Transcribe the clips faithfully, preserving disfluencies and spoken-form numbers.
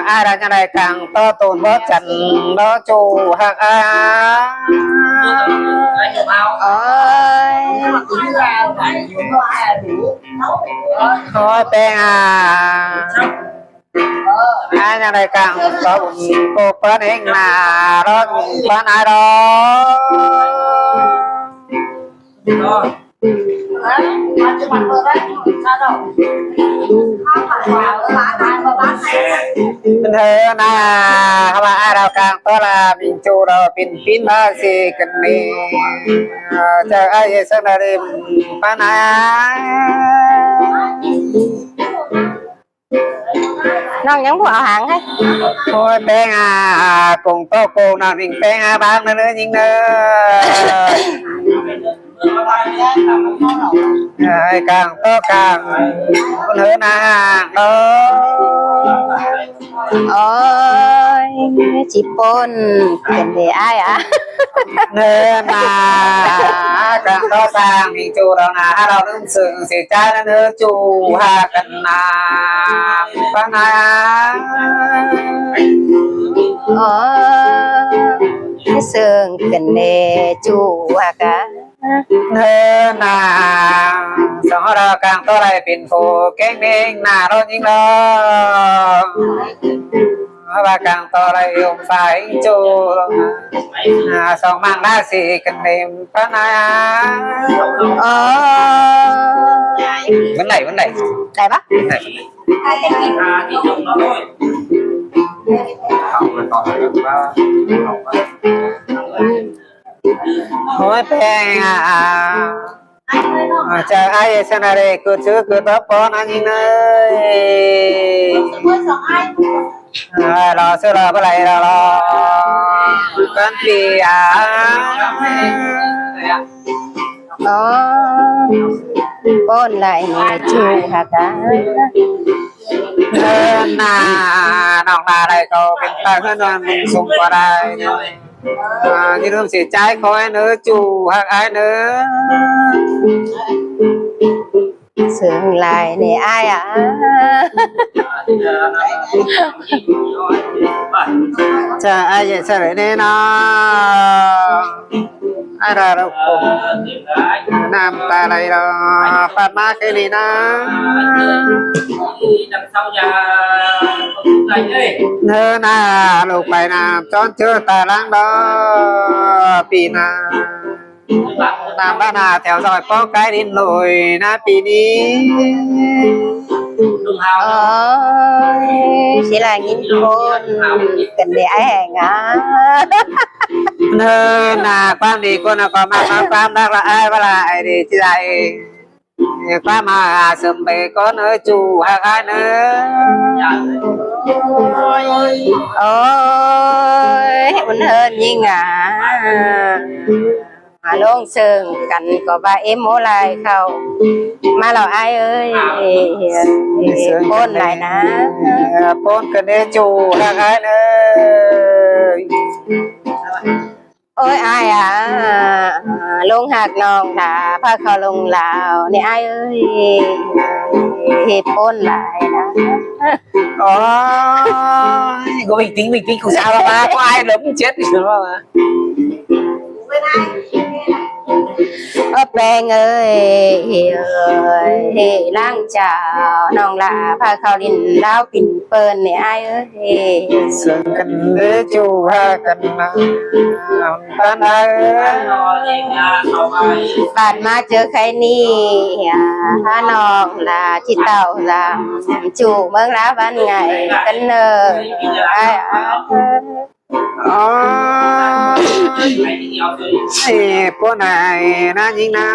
Ai đa ꞌnhắng đảy cang ꞌtố tủn bók chăn đó ꞌchu ꞌhặc a. Ôi, ôi, ꞌpéng a. Ai ꞌnhắng đảy cang ꞌtố bun cô ꞌpớn ꞌhếng nả đó, ꞌpán ai đó. Hơn a, ꞌhặc a, ai đa cang ꞌtố ꞌla ꞌminh ꞌchu đó pên pên ꞌva ꞌsị ꞌcợn ꞌnị. Chơ ai ꞌsướng đa rim ꞌpán ai. ꞌNọng ꞌnhắng báu au hang ꞌhế. Ôi, ꞌpéng a, ꞌcóng ꞌtố ꞌcóng ꞌnọng ꞌnhính ꞌpéng a bang ꞌnớ ꞌnớ ꞌnhính ꞌnớ. Ai cang ꞌtố cang, ꞌcốn hớ na hang đó. Ôi, ꞌchí ꞌpốn ꞌcợn đi ai a. ꞌNớ na, cang ꞌtố cang, ꞌminh ꞌchu đó na, hák ꞌlẹo ꞌnưng sương ꞌsị ꞌchái ꞌnớ ꞌchu ꞌhặc ꞌcợn na, ꞌpán ai a. Ôi, sương ꞌcợn đi ꞌchu ꞌhặc a. ꞌNớ na, song ꞌháu đa cang ꞌtố đảy pên phủ kéng ꞌnhính nả đó ꞌnhính đó. ꞌHáu ꞌva cang ꞌtố đảy ꞌhôm pha ꞌhính ꞌchu. Song ꞌmáng ꞌlạ ꞌsị ꞌcợn ꞌnị ꞌpán ai a. Ôi. Vẫn đảy, vẫn đảy. Đảy báu? Vẫn đảy, vẫn đảy. Ôi, ꞌpéng a. Chơ ai ꞌsướng đa ri, ꞌcứn ꞌchư ꞌcứn bók ꞌcốn ꞌnhính ơi. Lo ꞌsướng lo báu đảy lo lo. ꞌCắn pi a. Ôi, ꞌpốn lai ꞌnị ꞌchu ꞌhặc a. Hơn na, ꞌnọng đa đảy ꞌcọ pên ta hơn ꞌnọng ꞌminh sung ꞌcọ đảy. Ơ, ꞌnhính ꞌlúm ꞌsị ꞌchái khói ꞌnớ ꞌchu ꞌhặc ai ꞌnớ. Sương lai ꞌnị ai a. Chơ ai ꞌdệt ꞌsớ đảy ꞌnị ꞌnớ. Ai đa ꞌlụk ꞌcốn ꞌnặm ta đảy lo, ꞌpán ꞌmá ké ꞌnị ꞌnớ. ꞌNớ na, ꞌlụk pay ꞌnặm chón ꞌchớ ta ꞌláng đó, ꞌpi ꞌnặm. ꞌNặm ꞌva ꞌnặm theo dõi ꞌpó cái điện lội ꞌnớ ꞌpi ꞌnị. Ôi, ꞌchí lai ꞌnhính ꞌcốn ꞌcợn đi ai hang a. ꞌNớ na, ꞌquám đi ꞌcốn ꞌnặm ꞌcọ ꞌmá ꞌquám ꞌquám đắc ꞌlạ ai ꞌva lai đi ꞌchí lai. ꞌQuám ꞌmá a sum pay ꞌcốn ơi ꞌchu ꞌhặc ai ꞌnớ. Ôi, ꞌcốn hơn ꞌnhính a. ꞌLống sương căn ꞌcọ ꞌva ꞌếm ꞌmô lai khảu. ꞌMá lo ai ơi. ꞌCốn lai ꞌnớ. ꞌCốn ꞌcợn đi ꞌchu ꞌhặc ai ꞌnớ. Ôi ai a, ꞌlống ꞌhặc ꞌnọng đa ꞌphạ khảu ꞌlống Lao ꞌnị ai ơi. Hên ꞌcốn lai ꞌnớ. Ôi, ꞌcọ bình tĩnh, bình tĩnh, không sao đâu mà, có ai lắm chết thì sao mà. Ơ ꞌpéng ơi, ơi, ꞌláng chảu ꞌnọng đa ꞌphạ khảu ꞌlịn Lao pên ꞌpơn ꞌnị ai ơi. Sương căn đi ꞌchu ꞌhặc căn ꞌnặm ꞌpán ai. ꞌPán ꞌmá ꞌchớ khay ꞌnị, hák ꞌnọng đa ꞌchí tảu dăm ꞌchu ꞌmướng Lao ꞌván ngày căn ꞌnớ. Ai, ai. Ôi, ê, ꞌpốn ai ꞌnớ ꞌnhính ꞌnớ.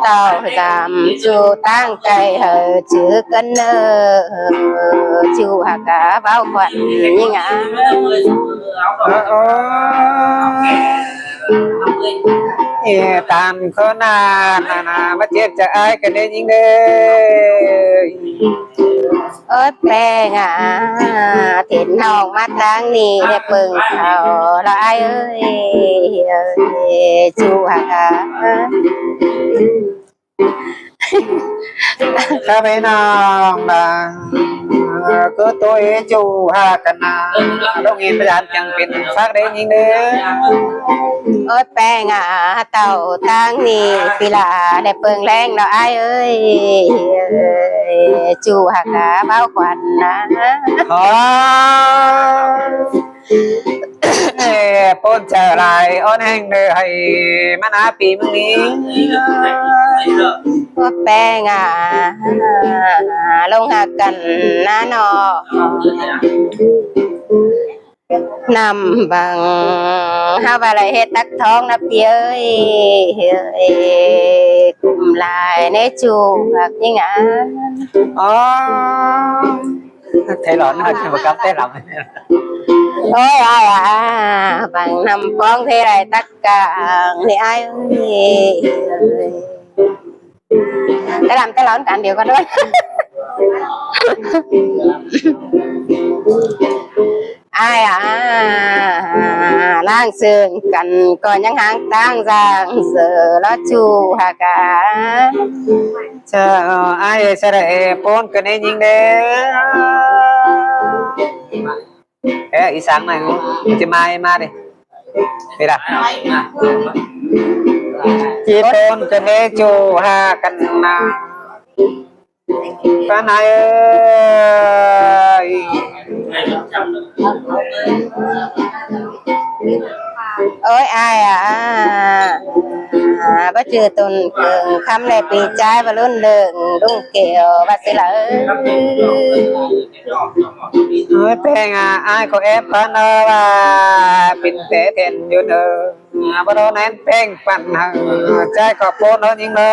Tảu dăm ꞌchu ꞌtáng cay hảư ꞌchư căn ꞌnớ. ꞌChu ꞌhặc a báu khuôn ꞌnhính a. Ơ, ơ. Ê, ꞌTan khốn na, na, na, ꞌmá chếp chaư ai căn đi ꞌnhính ꞌnớ. Ơ ꞌpéng a, thên ꞌnọng ꞌmá ꞌtáng ꞌnị ꞌhế pơng khảu lo ai ơi, ơi, ꞌchu ꞌhặc a. Khắp ꞌpi ꞌnọng ꞌnạ, ꞌcứ ꞌtố ꞌchụ ꞌhặc căn ꞌnạ, ꞌlống hin ꞌpẹ dản chắng pên phák đé ꞌnhính đé. Ôi, ꞌpéng ꞌnạ, tảu ꞌtáng ꞌnị ꞌpi ꞌlạ đảy pơng ꞌleng ꞌnọ ải ơi. ꞌChu ꞌhặc ꞌnạ, báu khuôn ꞌnạ. Ơ. Ê, ꞌpốn chaư lai ón ꞌhéng đé hảư ꞌmắn ꞌná ꞌpi ꞌmướng ꞌnị. Ơ, ꞌpéng ꞌnạ, ꞌlống ꞌhặc căn ꞌnạ ꞌnọ. ꞌNặm bang ꞌháu ꞌva lai ꞌhế tắc thóng ꞌnạ ꞌpi ơi. Ê, ꞌcum lai ꞌnê ꞌchu ꞌhặc ꞌnhính ꞌnạ. Ơ. Thế lỏn hả, chứ mà cắm Tết lắm. Ôi, ải ải, bang ꞌnặm ꞌpóng ꞌtẹ lai tắc cang ꞌnị ải ơi. Tết lắm, Tết lỏn căn điêu ꞌcọ đuôn. Ải ải, ꞌláng ꞌsướng căn ꞌcọ ꞌnhắng ꞌháng ꞌtáng dáng ꞌsớ ꞌló ꞌchu ꞌhặc ꞌnạ. Chả, ải ơi, chả đảy ꞌpốn căn ꞌnê ꞌnhính đé. Ê, ꞌí sáng ꞌnọi ꞌngu, ꞌchí ꞌmá, ꞌmá đi. Đi đa. ꞌChí ꞌpốn căn ꞌnê ꞌchu ꞌhặc căn ꞌnạ. Pán ải ơi. Ôi, ải ải, báu ꞌchư tủn ꞌcương ꞌkhắm ꞌlẹ ꞌpi ꞌchái ꞌva ꞌlun ꞌlương ꞌlung kẻo ꞌva ꞌsứ ꞌlạ. Ôi, ꞌpéng ꞌnạ, ải ꞌcọ ép pán ꞌnớ ꞌva pên té then dú ꞌnớ. Báu đảy ꞌnén ꞌpéng păn hảư ꞌchái ꞌcọ ꞌpốn ꞌnớ ꞌnhính ꞌnớ.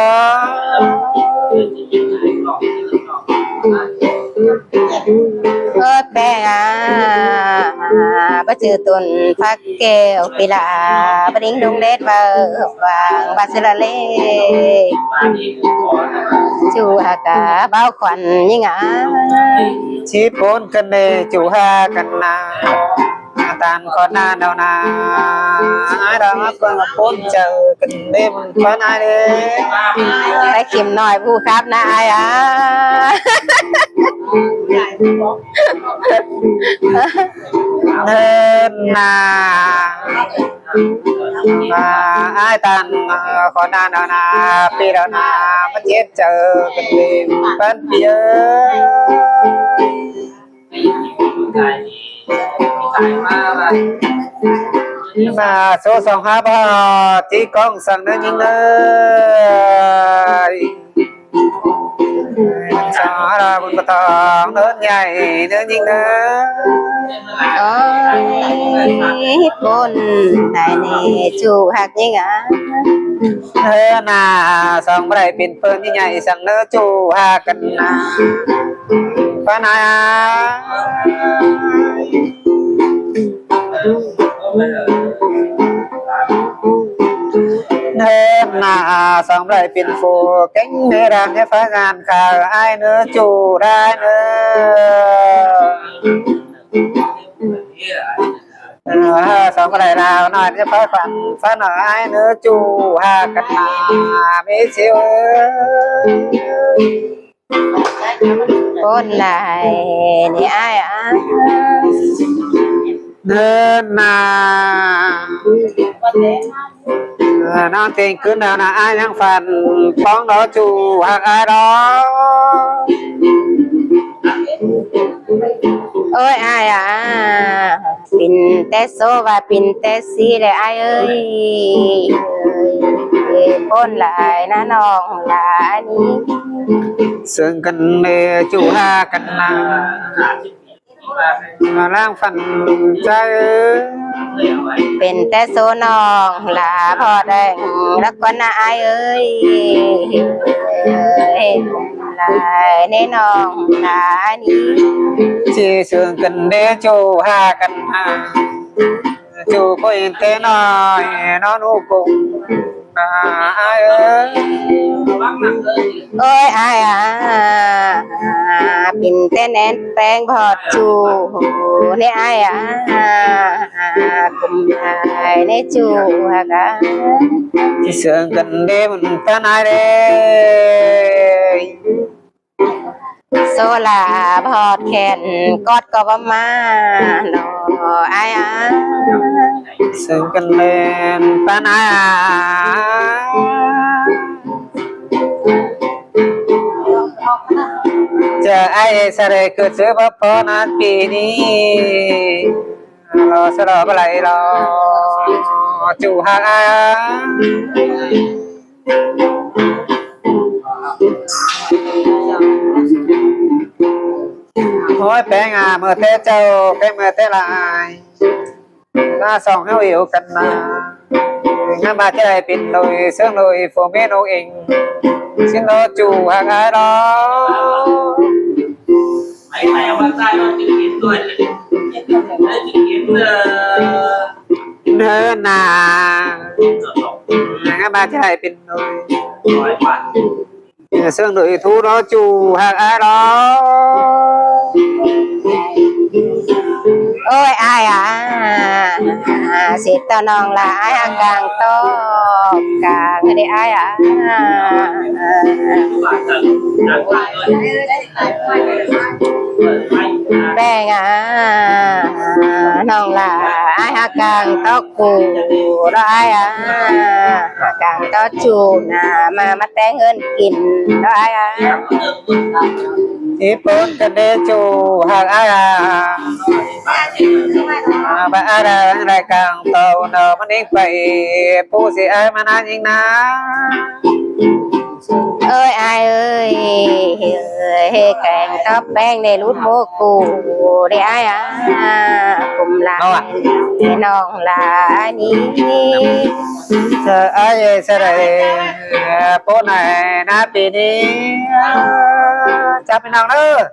Ơ, ꞌpéng ꞌnạ, báu ꞌchư tủn phák kẻo ꞌpi ꞌlạ, báu đinh đung đét ꞌva, ꞌva, ꞌva ꞌsứ ꞌlạ ꞌlế. ꞌChu ꞌhặc ꞌnạ, báu khuôn ꞌnhính ꞌnạ. ꞌChí ꞌpốn căn ꞌnê ꞌchu ꞌhặc căn ꞌnạ. Tản khỏi ꞌnạ đaư ꞌnạ. Ải đaư ꞌmá ꞌcọ ꞌpốn chaư căn ꞌnê ꞌmắn pán ải đé. Đảy khỉm ꞌnọi ꞌhụ khắp ꞌnạ ải ải. ꞌNớ ꞌnạ. ꞌNạ, ải tản khỏi ꞌnạ đaư ꞌnạ, ꞌpi đaư ꞌnạ, ꞌmá chết chaư căn ꞌnê ꞌmắn pán ꞌpi ơi. ꞌNạ, số song hả báu, ꞌchí ꞌcóng săng ꞌnớ ꞌnhính ꞌnớ. Song hả ꞌlạ ꞌcốn ꞌcọ tỏng ꞌnớ ꞌnhạy ꞌnớ ꞌnhính ꞌnớ. Ôi, ꞌcốn lai ꞌnê ꞌchu ꞌhặc ꞌnhính ꞌnạ. Ơ ꞌnạ, song báu đảy pên ꞌpơn ꞌnhính ꞌnhạy săng ꞌnớ ꞌchu ꞌhặc căn ꞌnạ. Pán ải ải. ꞌNớ ꞌnạ, song báu đảy pên phủ kéng ꞌmế đam ꞌnhá phá ngăn khả ải ꞌnớ ꞌchu ꞌhặc ꞌnạ. Ơ, song báu đảy ꞌlạ ꞌnọi ꞌnhá phá khuôn phá ꞌnọi ải ꞌnớ ꞌchu ꞌhặc căn ꞌnạ, ꞌmí ꞌsịu ơi. ꞌCốn lai ꞌnị ải ải. ꞌNớ ꞌnạ. Ơ, ꞌnọng ꞌtếng ꞌcứn đaư ꞌnạ, ải ꞌnhắng phăn ꞌpóng ꞌnọ ꞌchu ꞌhặc ải ꞌnọ. Ôi, ải ải, pên té số ꞌva pên té sí đé ải ơi. ꞌCốn lai ꞌnạ ꞌnọng lai ꞌnị. ꞌSướng căn ꞌnê ꞌchu ꞌhặc căn ꞌnạ. ꞌLáng phăn ꞌchái ơi. Pên té số ꞌnọng ꞌlạ ꞌpó đeng ꞌlặc ꞌquán ꞌnạ ải ơi. Lai ꞌnê ꞌnọng lai ꞌnị. ꞌChí ꞌsướng căn ꞌnê ꞌchu ꞌhặc căn ꞌnạ. ꞌChu ꞌcọ ên té ꞌnọi ꞌnón ꞌhụ ꞌcốn. Ai ơi. Ôi ai à, pên ꞌtến én ꞌpéng bót ꞌchu ꞌnị ai à, ꞌcum lai ꞌnị ꞌchu hák à. ꞌChí sương căn đé ꞌmắn ꞌtán ai đé. ꞌSo ꞌla bót khen cót ꞌcọ báu ꞌmá ꞌnọ ai à. Sương căn đé ꞌmắn ꞌtán ai à. ꞌChớ ai sa đé ꞌcứt ꞌsứ báu ꞌpo ꞌnặn pi ꞌnị. Lo sa lo báu lai lo. ꞌChu hák ai à. Ôi ꞌpéng à, ꞌmưa té ꞌchạu, ꞌpéng ꞌmưa té lai. ꞌNa song ꞌháu ꞌiu căn ꞌna. ꞌNgá ꞌva ꞌchí lai pên ꞌlụi, sương ꞌlụi, phủ ꞌmí ꞌnung inh. ꞌSịn lo ꞌchu hák ai lo. ꞌNa, ꞌngá ꞌva ꞌchí lai pên ꞌlụi. Sương ꞌlụi thu lo ꞌchu hák ai lo. Ôi ai à, sịt ꞌto ꞌnọng ꞌla ai hák cang ꞌto cang đé ai à. ꞌPéng à, ꞌnọng ꞌla ai hák cang ꞌto ꞌcu lo ai à. Hák cang ꞌto ꞌchu ꞌna ꞌmá ꞌmá té ꞌhướn kin lo ai à. Í pôn căn đé ꞌchu hák ai à. Báu ai đa lai cang ꞌto ꞌnọ ꞌmắn ꞌnhính pay, pú ꞌsị ai ꞌmá ꞌnán ꞌnhính ꞌna. Ôi ai ơi, hê cang ꞌto ꞌpéng đé lút ꞌmô ꞌcu đé ai à. ꞌCum lai ꞌnọng ꞌla ai ꞌnị. ꞌChớ ai sa đé, pôn ai ꞌnặn pi ꞌnị. Chăm ꞌpi ꞌnọng ꞌnớ.